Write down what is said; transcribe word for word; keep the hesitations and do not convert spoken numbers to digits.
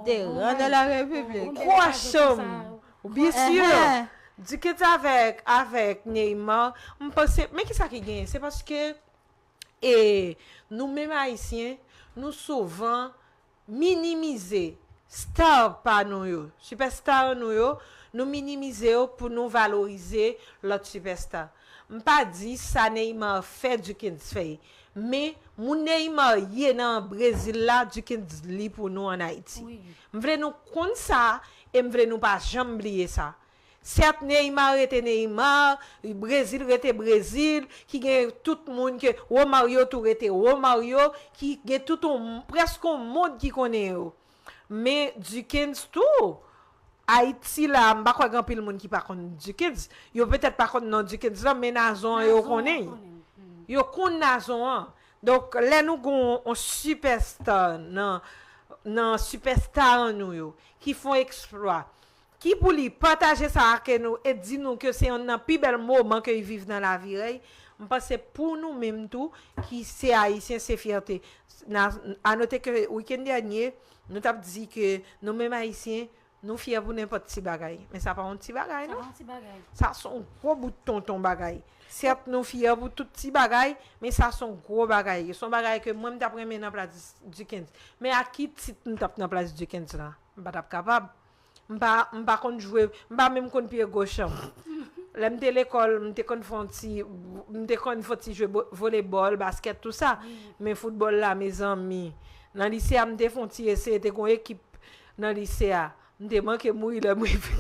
Des rangs de la République. Kwa chanm. Ou byen si. Ehe. Dickens avèk, avèk Neymar, m panse, men ki sa ki genyen? Se paske e nou menm Ayisyen, nou souvan minimize star pa nou yo, sipèsta nou yo, nou minimize yo pou nou valorize lòt sipèsta. M pa di sa Neymar fè, Dickens fè. Men moun Neymar ye nan Brezil la, Dickens li pou nou ann Ayiti. M vle nou konn sa, e m vle nou pa janm bliye sa. Sèt, Neymar rete Neymar, Brezil rete Brezil, ki gen tout moun ke Romario tou rete Romario, ki gen tout on, prèske on mond ki konnen yo. Men Dickens tou, Ayiti la, m pa kwè gen anpil moun ki pa konn Dickens. Yo petèt pa konn non Dickens la, men Nazon an yo konnen. Yo konn Nazon an. Donk, lè nou gen on sipèsta nan, nan sipèsta an nou yo, ki fè on eksplwa, ki pou li pataje sa ak nou e di nou ke se yonn nan pi bèl moman ke li viv nan lavi rèy, m panse pou nou menm tou, ki se Ayisyen, se fyète. Na, anote ke wikenn dènye, nou t ap di ke nou menm Ayisyen, nou fyè pou nenpòt ti bagay. Men sa pa yon ti bagay, non. Sa se yon gwo bout tonton bagay. Sèt, nou fyè pou tout ti bagay, men sa se yon gwo bagay. Se yon bagay ke mwen, m t ap renmen nan plas Dickens. Men a ki tit m t ap nan plas Dickens la? M pa t ap kapab. M pa, m pa konn jwe, m pa menm konn pye goch an. Lè m te lekòl, m te konn fè yon ti, m te konn fè yon ti jwe bo- volebòl, baskèt, tou sa. Men foutbòl la, mezanmi. Nan lise a, m te fè yon ti eseye, te gen yon ekip nan lise a. M te manke mouri lè m rive.